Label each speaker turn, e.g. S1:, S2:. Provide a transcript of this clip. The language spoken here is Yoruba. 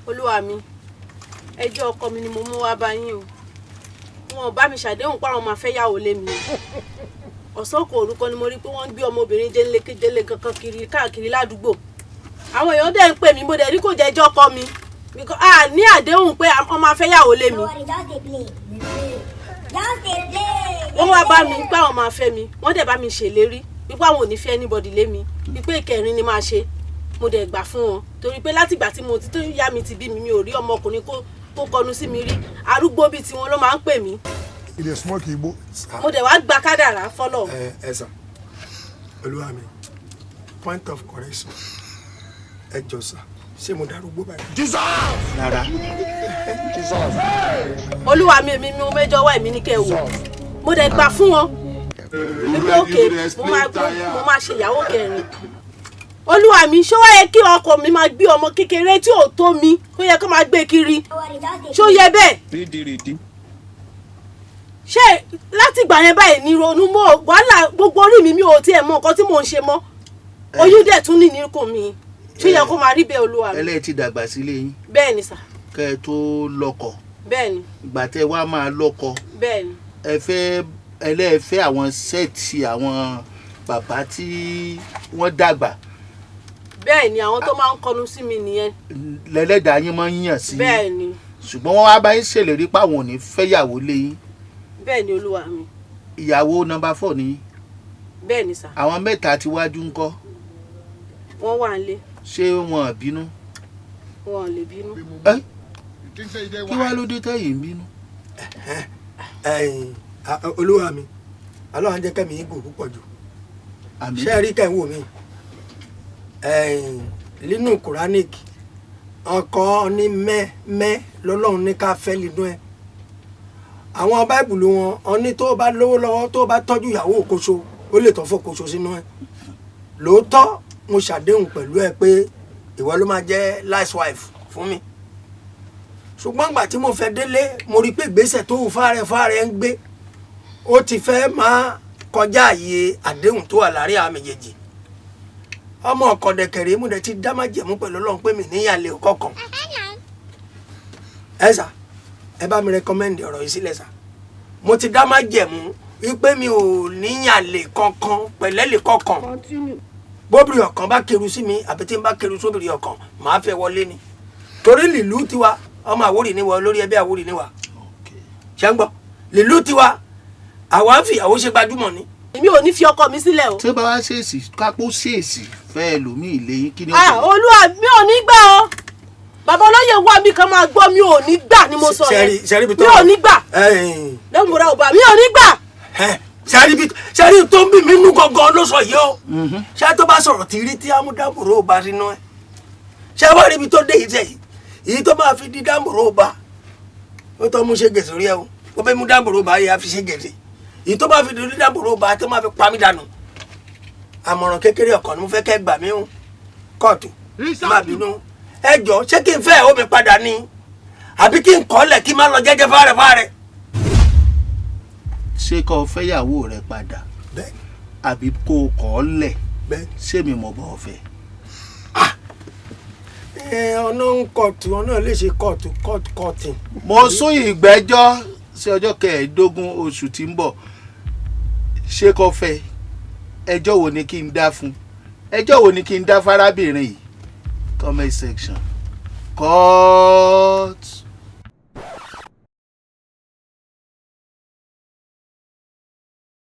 S1: Olúwa mi, ẹjọ́ ọkọ mi ni mo mú wá bá yín o. Wọn ò bá mi ṣàdéhùn pé àwọn máa fẹ́ yàwó lé mi o. Ọ̀sán kan òru kan ni mo rí pé wọ́n ń gbé ọmọbìnrin jẹ́nlé jẹ́nlé kankan kiri káàkiri ládùúgbò. Àwọn èèyàn dẹ̀ ń pè mí, mo dẹ̀ rí kò jẹ́ ẹjọ́ ọkọ mi. Because a ní àdéhùn pé wọ́n máa fẹ́ yàwó lé mi.
S2: Just dey play. Just dey play.
S1: Wọ́n wá bá mi pé àwọn máa fẹ́ mi, wọ́n dẹ̀ bá mi ṣèlérí wípé àwọn ò ní fẹ́ anybody lé mi, wípé ìkẹrin ni máa ṣe. Mo dẹ̀ gbà fún wọn torí pé látìgbà tí mo ti tó yá mi ti bí mi, mi ò rí ọmọkùnrin kó kọnu sí mi rí. Arúgbó bíi tiwọn ló máa ń pè mí.
S3: You dey smoke igbo.
S1: Mo dẹ̀ wá gba kádàrá fọlọ́.
S4: Ẹ sà, olúwa mi, point of correction, ẹ jọ sà, ṣé mo darúgbó báyìí?
S5: Rárá.
S1: Olúwa mi, èmi mi mo mẹ́jọ wá, èmi ní kẹ́ ẹ wò. Mo dẹ̀ gbà fún wọn wípé òkè mo máa ṣe ìyàwó kẹrin. Olúwa mi, ṣó wá yẹ kí ọkọ mi máa gbé ọmọ kékeré tí ò tó mi, ó yẹ kó máa gbé kiri? Ṣó yẹ bẹ́ẹ̀? Ṣé látìgbà yẹn báyìí ní ronú mọ́ wàhálà gbogbo orí mi, mi ò tiẹ̀ mọ nǹkan tí mò ń ṣe mọ́. Oyún dẹ̀ tún ní níkùn mi. Ṣó yẹ kó máa rí bẹ́ẹ̀, olúwa mi?
S5: Ẹlẹ́yìí ti dàgbà sílé yín.
S1: Bẹ́ẹ̀ ni sà.
S5: Kẹ́ ẹ tó lọ́kọ.
S1: Bẹ́ẹ̀ ni.
S5: Ìgbà tẹ́ wá máa lọ́kọ,
S1: Bẹ́ẹ̀ ni.
S5: ẹ fẹ́ ẹlẹ́ẹ̀fẹ́ àwọn set àwọn bàbá tí wọ́n dàgbà.
S1: Bẹ́ẹ̀ ni, àwọn tó máa ń kọnu sí mi nìyẹn.
S5: Lẹ́lẹ́dàá yín máa ń yàn sí yín.
S1: Bẹ́ẹ̀ ni.
S5: Ṣùgbọ́n wọ́n wá bá yín ṣèlérí páwọn ò ní fẹ́yàwó lé yín.
S1: Bẹ́ẹ̀ ni, olúwa mi.
S5: Ìyàwó number 4 ni?
S1: Bẹ́ẹ̀ ni sà.
S5: Àwọn mẹ́ta tí wájú ń kọ́?
S1: Wọ́n wà nílé.
S5: Ṣé wọn ò bínú?
S1: Wọn ò lè bínú.
S5: Ẹ kí wá ló dé tẹ́yìn ń bínú?
S4: Ẹ̀yin olúwa mi, Ọlọ́run jẹ́ kẹ́mi yín gùn púpọ̀ jù.
S5: Àmín.
S4: Ṣé ẹ rí kẹ́ ń wò mí, ẹ̀yìn nínú Quranic, ọkọ ní mẹ́ lọ́lọ́run ní ká fẹ́ nínú ẹ̀. Àwọn báìbùlù wọn, ọní tó bá lówó lọ́wọ́, tó bá tọ́jú ìyàwó òkoṣo, ó lè tọ́ fòkoṣo sínú ẹ̀. Lóòótọ́, mo ṣàdéhùn pẹ̀lú ẹ pé ìwọ ló máa jẹ́ last wife fún mi, ṣùgbọ́n ìgbà tí mo fẹ́ délé, mo rí i pé ìgbésẹ̀ tó wù fáre fáre ń gbé, ó ti fẹ́ máa kọjá àyè àdéhùn tó wà láàrin àwọn méjèèjì. Ọmọ ọ̀kọ̀dẹ̀kẹ̀rẹ̀, mo dẹ̀ ti dá májẹ̀mú pẹ̀lú Ọlọ́run pé mi níyàlé kọ̀ọ̀kan. Ẹ sà, ẹ bá mi recommend ọ̀rọ̀ yìí sílẹ̀ sà. Mo ti dá májẹ̀mú wípé mi ò níyàlé kankan pẹ̀lẹ́lẹ̀ kankan. Bóbìrì ọ̀kan bá keru sí mi, àbí tí n bá keru sóbìrì ọ̀kan, màá fẹ́ wọlé ni, torí lìlú tiwa, ọmọ Àwórì ni wọ, lórí ẹbí Àwórì ni wa. Ṣé ń gbọ́? Lìlú tiwa, àwa ń fìyàwó ṣe gbajúmọ̀ ni.
S1: Èmi ò ní fi ọkọ mi sílẹ̀ o.
S5: Tí ó bá wá ṣèèsì, kápó ṣèèsì fẹ́ lòmíì lẹ́yìn, kí ni ó
S1: Ah,
S5: ṣẹlẹ̀?
S1: Olúwa mi, ò ní gbà o. Bàbá olóyè wá mi kan máa gbọ́, mi ò ní gbà ni mo sọ yẹn.
S4: Sẹ́rí bí
S1: Mi ò ní gbà.
S4: Ẹ̀yìn.
S1: Lẹ́mùrà ò bá mi, ò ní gbà.
S4: Sẹ́rí tó ń bí mi nú gangan ló sọ yìí o. Ṣé tó bá sọ̀rọ̀ tí rí tí amúdábòrò bá sínú ẹ̀, ṣé wàá rí ibi tó dé yìí sẹ́yìn, èyí tó máa fi di dáàbòrò bá ó tó mú ṣe gèsè rí ẹ o, ó fẹ́ mú dáàbòrò bá yẹ á fi ṣe gèsè, èyí tó máa fi di dáàbòrò bá tó máa fi pa mí dànù. Àmọ̀ràn kékeré ọ̀kan ni mo fẹ́ kẹ́ gbà mí o. Kóòtù, má bínú, ẹ jọ, ṣé kí n fẹ́ omi padà ni, àbí kí n kọ́lẹ̀, kí n má lọ jẹ́jẹ́ fárẹ̀ fárẹ̀?
S5: Ṣé kó o fẹ́yàwó rẹ padà,
S4: Bẹ́ẹ̀.
S5: àbí kó o kọ̀ ọ́ lẹ̀?
S4: Bẹ́ẹ̀.
S5: Ṣé mi mọ̀ bọ́ ọ fẹ́?
S4: Ẹ ọ̀nà ń kóòtù, ọ̀nà lè ṣe kóòtù, kóòtù, kóòtù.
S5: Mo sún ìgbẹ́jọ́ sí ọjọ́ 15 oṣù tí ń bọ̀. Ṣé kó fẹ́? Ẹjọ́ wo ni kí n dá fún? Ẹjọ́ wo ni kí n dá fárábìnrin yìí? Comment section, court.